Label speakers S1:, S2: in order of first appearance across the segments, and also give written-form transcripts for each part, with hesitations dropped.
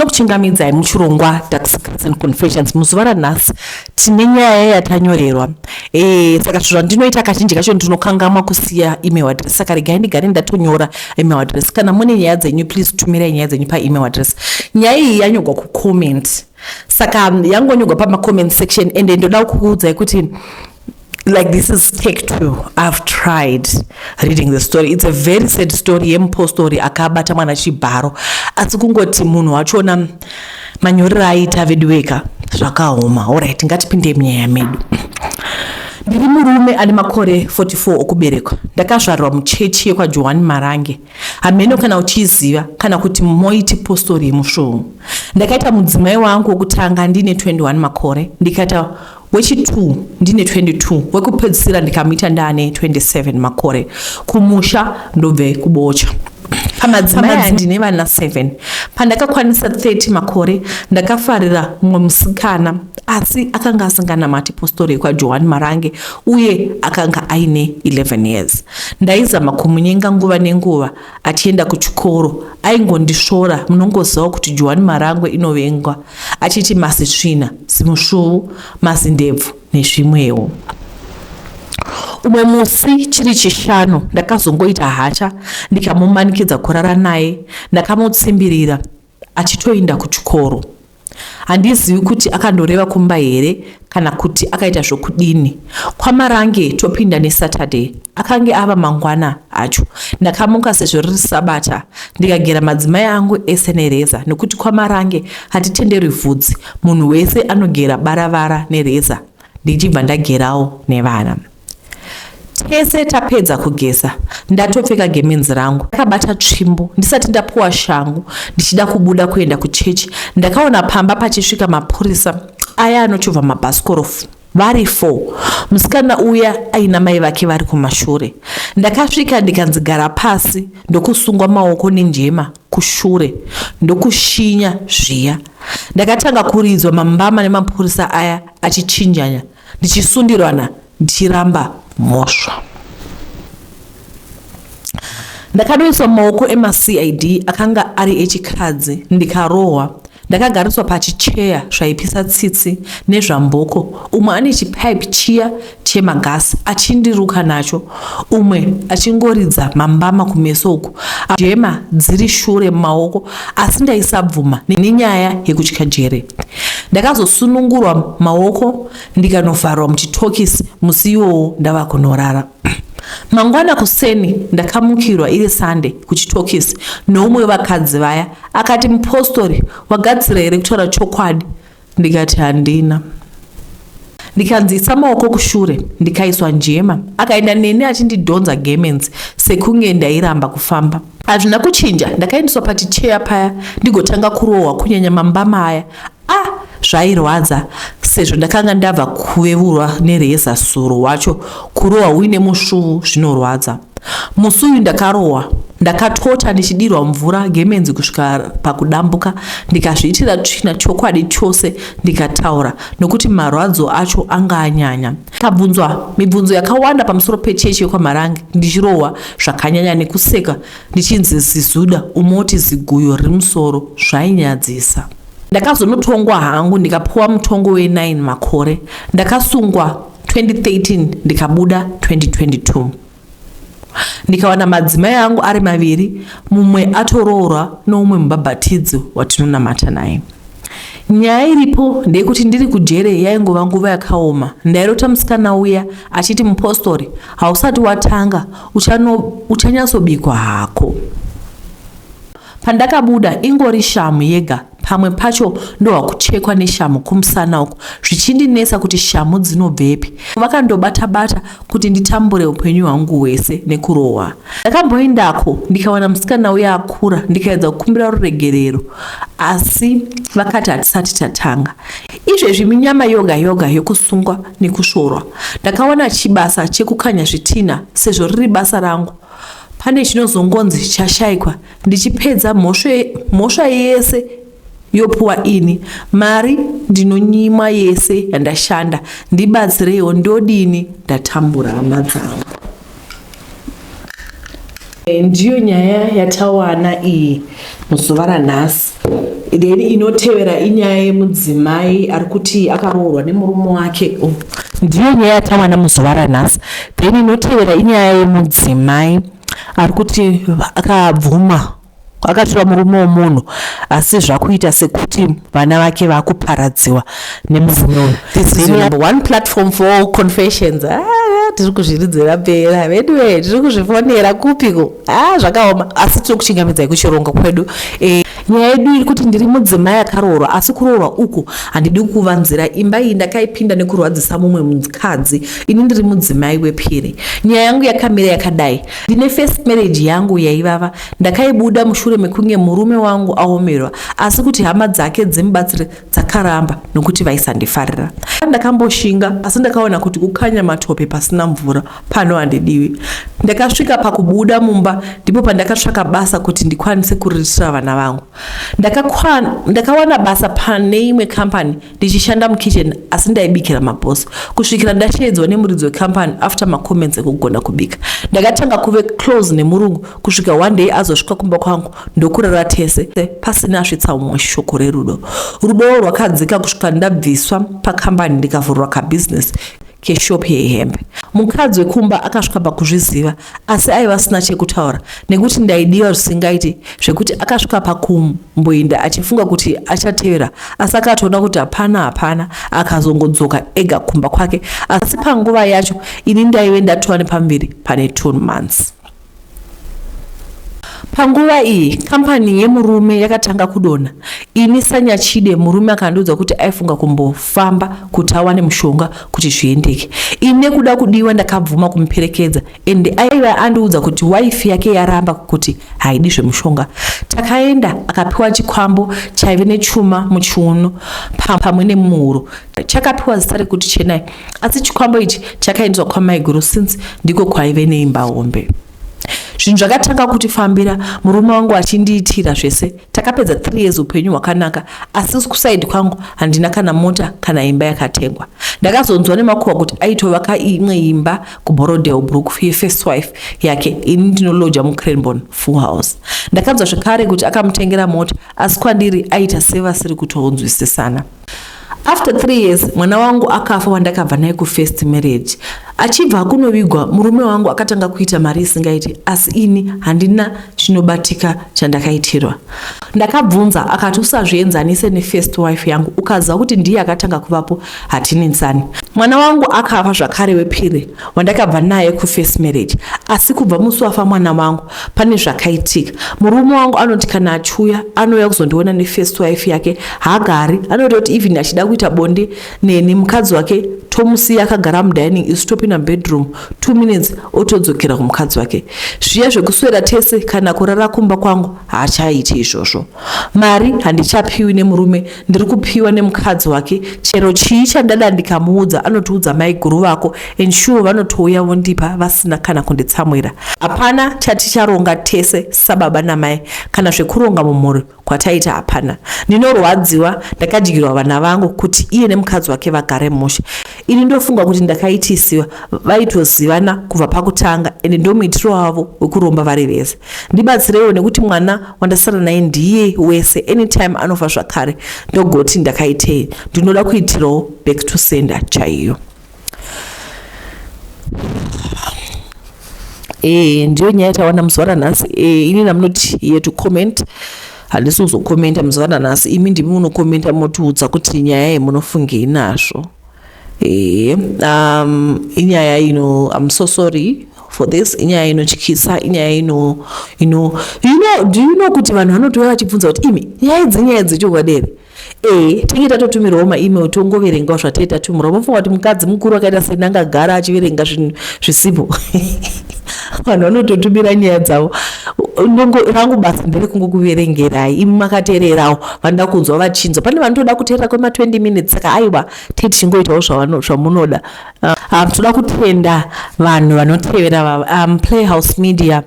S1: Tinokuchingamidzai muchirongwa Dark Secrets and Confessions. Muzuva ranhasi tine nyaya yatanyorerwa. E, saka zvandinoita kazhinji kacho ndinokangamwa kusiya email address. Saka regai ndigare ndatonyora email address. Kana mune nyaya dzenyu please tumirai nyaya dzenyu paemail address. Nyaya iyi yanyorwa kucomment. Saka yangonyorwa pamacomment section ende ndoda kukuudzai kuti like this is take two. I've tried reading the story. It's a very sad story yemupostori akabata mwana chibharo, asi kungoti munhu wachona manyorero aita veduweka zvakaoma. Alright, ngatipinde munyaya medu. Ndiri murume ane makore 44 okuberekwa. Ndakazvarwa muchechi yekwaJohani Marange. Hameno kana uchiziva kana kuti moiti postori yemusvuu. Ndakaita mudzimai wangu wokutanga ndine 21 makore, ndikaita wechi2 ndine 22, wekupedzisira ndikamuita ndaane 27 makore. Kumusha ndobve kuBocha. Pamadzimai aya ndine vana 7. Pandakakwanisa 30 makore ndakafarira mumwe musikana, asi akanga asinganamati postori yekwaJohani Marange uye akanga aine 11 years. Ndaizama kumunyenga nguva nenguva achienda kuchikoro aingondisvora. Munongoziva kuti Johani Marangwe inovengwa, achiti masitsvina, zimusvuvu, mazindebvu nezvimwewo. Umwe musi chiri Chishanu ndakazongoita hasha ndikamumanikidza kurara naye. Ndakamutsimbirira achitoinda kuchikoro. Handizivi kuti akandoreva kumba here kana kuti akaita zvokudini. KwaMarange topinda neSaturday. Akange ava mangwana acho. Ndakamuka sezvo riri Sabata ndikagera madzimai angu ese nereza nekuti kwaMarange hatitenderwi vhudzi. Munhu wese anogera baravara nereza ndichibva ndagerawo nevana. Tese tapedza kugeza ndatopfeka gemenzi rangu ndakabata tsvimbo ndisati ndapuwa shangu ndichida kubuda kuenda kuchechi ndakaona pamba pachisvika mapurisa aya anochovha mabhasikoro vari 4, musikana uya aina mai vake vari kumashure. Ndakasvika ndikanzi gara pasi ndokusungwa maoko nenjema kushure ndokushinya zviya. Ndakatanga kuridzwa mambama nemapurisa aya achichinjanya ndichisundirwana ndichiramba mhosva. Ndakadoiswa mumaoko emaCID akanga ari echikadzi ndikarohwa. Ndakagariswa pachicheya zvaipisa tsitsi nezvamboko, umwe ane chipipe chiya chemagas achindiruka nacho, umwe achingoridza mambama kumeso uku jema dziri shure mumaoko, asi ndaisabvuma nenyaya yekutya jere. Ndakazosunungurwa maoko ndikanovharwa muchitokisi musi iwowo ndava kunorara. Mangwana kuseni ndakamukirwa iri Sunday kuchitokisi noumwe wevakadzi vaya akati, mupostori wagadzira here kutaura chokwadi? Ndikati handina. Ndikanzi isa maoko kushure ndikaiswa njema. Akaenda neni achindidhonza gemenzi sekunge ndairamba kufamba. Hazvina kuchinja, ndakaendeswa paticheya paya ndigotanga kurohwa kunyanya mambama aya. Ah, zvairwadza sezvo ndakanga ndabva kuvevurwa nereza suro wacho kurohwa uine musvuvu zvinorwadza. Musi uyu ndakarohwa ndakatota ndichidirwa mvura gemenzi kusvika pakudambuka ndikazviitira tsvina chokwadi chose ndikataura nokuti marwadzo acho anga anyanya. Ndakabvunzwa mibvunzo yakawanda pamusoro pechechi yekwaMarange ndichirohwa zvakanyanya nekuseka ndichinzi zizuda umoti ziguyo riri musoro zvainyadzisa. Ndakazonotongwa hangu ndikapuwa mutongo we9 makore. Ndakasungwa 2013 ndikabuda 2022. Ndikawana madzimai angu ari maviri, mumwe atoroorwa noumwe mubhabhatidzi watinonamata naye. Nyaya iripo ndeyekuti ndiri kujere yaingova nguva yakaoma. Ndairota musikana uya achiti mupostori hausati watanga uchanyatsobikwa hako. Pandakabuda ingori shamhu yega pamwe pacho ndohwa kuchekwa neshamhu kumusana uku zvichindinetsa kuti shamhu dzinobvepi. Vakandobata bata kuti nditambure upenyu hwangu hwese nekurohwa. Ndakamboendako ndikawana musikana uya akura ndikaedza kukumbira ruregerero asi vakati hatisati tatanga. Izvezvi minyama yoga yoga yokusungwa nekusvorwa. Ndakawana chibasa chekukanya zvitinha sezvo riri basa rangu. Pane chinozongonzi chashaikwa ndichipedza mhosva yese yopuwa ini. Mari ndinonyimwa yese yandashanda. Ndibatsireiwo ndodini ndatambura hama dzangu. Ndiyo nyaya yatawana iyi muzuva ranhasi. Then inotevera inyaya yemudzimai ari kuti akaroorwa nemurume wake. Oh, ndiyo nyaya yatawana muzuva ranhasi. Then inotevera inyaya yemudzimai ari kuti akabvuma akatora murume wemunhu asi zvakuita sekuti vana vake vakuparadziwa nemurume uyu. This is your number one platform for all confessions. Ah, tiri kuzviridzira pera veduwe, tiri kuzvifonera kupiko? Ah, zvakaoma, asi tiri kuchingamidzai kuchironga kwedu. E, nyaya yedu iri kuti ndiri mudzimai akaroorwa, asi kuroorwa uku handidi kuvanzira. Imba iyi ndakaipinda nekurwadzisa mumwe mukadzi. Ini ndiri mudzimai wepiri. Nyaya yangu yakamira yakadai. Ndine first marriage yangu yaivava, ndakaibuda mushure mekunge murume wangu aomerwa, asi kuti hama dzake dzimubatsire dzakaramba nokuti vaisandifarira. Ndakamboshinga, asi ndakaona kuti kukanya matope pasina mvura pano handidiwi. Ndakasvika pakubuda mumba, ndipo pandakatsvaka basa kuti ndikwanise kuriritira vana vangu. Ndakawana basa pane imwe kambani ndichishanda mukitchen, asi ndaibikira mabhosi kusvikira ndasheedzwa nemuridzi wekambani after macomments ekugona kubika. Ndakatanga kuve close nemurungu kusvika one day azosvika kumba kwangu ndokurara tese pasina asvitsa umwe shoko rerudo. Rudo rwakadzika kusvika ndabviswa pakambani ndikavhurwa kabusiness keshop yehembe. Mukadzi wekumba akasvika pakuzviziva, asi aiva asina chekutaura nekuti ndaidiwa zvisingaiti, zvekuti akasvika pakumboinda achifunga kuti achatevera, asi akatoona kuti hapana hapana, akazongodzoka ega kumba kwake. Asi panguva yacho ini ndaive ndatova nepamuviri pane 2 months. Panguva iyi kambani yemurume yakatanga kudonha. Ini sanyachide murume akandiudza kuti aifunga kumbofamba kuti awane mushonga kuti zviendeke. Ini nekuda kudiwa ndakabvuma kumuperekedza and aiva andiudza kuti wife yake yaramba kuti haidi zvemushonga. Takaenda akapiwa chikwambo chaive nechuma muchiuno pamwe nemuhuro. Chakapiwa zita rekuti Chenai, asi chikwambo ichi chakaendeswa kwamaiguru since ndiko kwaive neimba hombe. Zvinhu zvakatanga kutifambira, murume wangu achindiitira zvese. Takapedza 3 years upenyu hwakanaka, asi kusaidi kwangu handina kana mota kana imba yakatengwa. Ndakazonzwa nemakuhwa kuti aitovaka imwe imba kuBorrowdale Brook yefirst wife yake, ini ndinoloja muCranborne Full House. Ndakanzwa zvekare kuti akamutengera mota, asi kwandiri aita sevasiri kutonzwisisana. After 3 years mwana wangu akafa wandakabva naye kufirst marriage. Achibva kunovigwa murume wangu akatanga kuita mari isingaiti, asi ini handina chinobatika chandakaitirwa. Ndakabvunza akati usazvienzanise nefirst wife yangu, ukaziva kuti ndiye akatanga kuvapo hatinetsani. Mwana wangu akafa zvakare wepiri wandakabva naye kufirst marriage, asi kubva musi wafa mwana wangu pane zvakaitika. Murume wangu anoti kana achiuya anouya kuzondiona nefirst wife yake, haagari. Anototi even achida kuita bonde neni mukadzi wake tomusiya akagara mudining, isu topinda mubedroom 2 minutes otodzokera kumukadzi wake. Zviya zvekuswera tese kana kurara kumba kwangu haachaiti izvozvo. Mari handichapiwi nemurume, ndiri kupiwa nemukadzi wake. Chero chii chandada ndikamuudza anotiudza maiguru vako, and sure vanotouya vondipa vasina kana kunditsamwira. Hapana chaticharonga tese sababa namai, kana zvekuronga mumhuri kwataita hapana. Ndinorwadziwa ndakadyirwa vana vangu kuti iye nemukadzi wake vagare mushe. Ini ndofunga kuti ndakaitisiwa, vaitozivana kubva pakutanga ende ndomuitiro wavo wekuromba vari vese. Ndibatsireiwo nekuti mwana wandasara naye ndiye wese, anytime anofa zvakare ndogoti ndakaitei. Ndinoda kuitirawo back to sender chaiyo. Ndiyo nyaya yatawana muzuva ranhasi. Ini namunoti here to comment, handisi kuzokomenta muzuva ranhasi. Imi ndimi munokomenta motiudza kuti nyaya iyi munofungei nazvo. Inyaya ino, I'm so sorry for this, inyaya inotyisa, inyaya ino ino you know, do you know kuti vanhu vanotouya vachibvunza kuti imi nyaya idzi nyaya dzechokwadi here? Tinge tatotumirwawo maemail tongoverengawo zvatee tatumirwa. Unofunga kuti mukadzi mukuru akaita seni angagara achiverenga zvinhu zvisipo? Vanhu vanototumira nyaya dzavo. Rangu basa nderekungokuverengerai imi makateererawo. Vanoda kunzwa vachinzwa, pane vanotoda kuteerera kwema 20 minutes, saka aiwa tee tichingoitawo zvamunoda. Toda kutenda vanhu vanotevera Playhouse Media,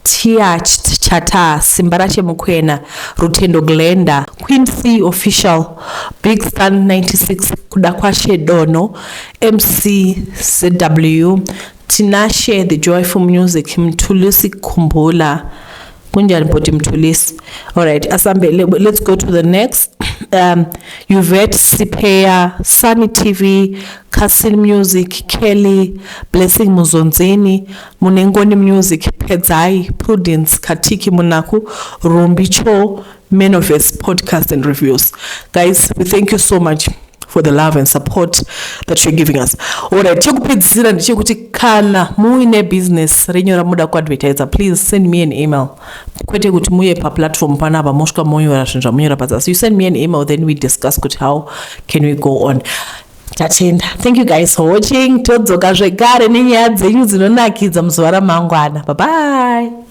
S1: Tia Chata, Simbarashe Mukwena, Rutendo Glenda, Queen C Official, Big Sun 96, Kudakwashe Dono, MC ZW, Tinashe The Joyful Music, Mthulusi Khumbula, Kunjani bhuti Mthulisi? Alright, asambe, let's go to the next. Yvette Sipea, Sunny TV, Castle Music, Kelly, Blessing Muzonzeni, Munengoni Music, Pedzai, Prudence, Katiki Munaku, Rumbi Cho, Menoves Podcast and Reviews. Guys, we thank you so much for the love and support that you're giving us. Alright, chekupedzisira ndechekuti kana muine business renyu ramuda kuadvertisa, please send me an email, kwete kuti muye paplatform panapa mosvika monyora zvinhu zvamunyora pazasi. You send me an email, then we discuss kuti how can we go on. Tatenda. Thank you guys for watching. Todzoka zvekare nenyaya dzenyu dzinonakidza muzuva ramangwana. Bye bye.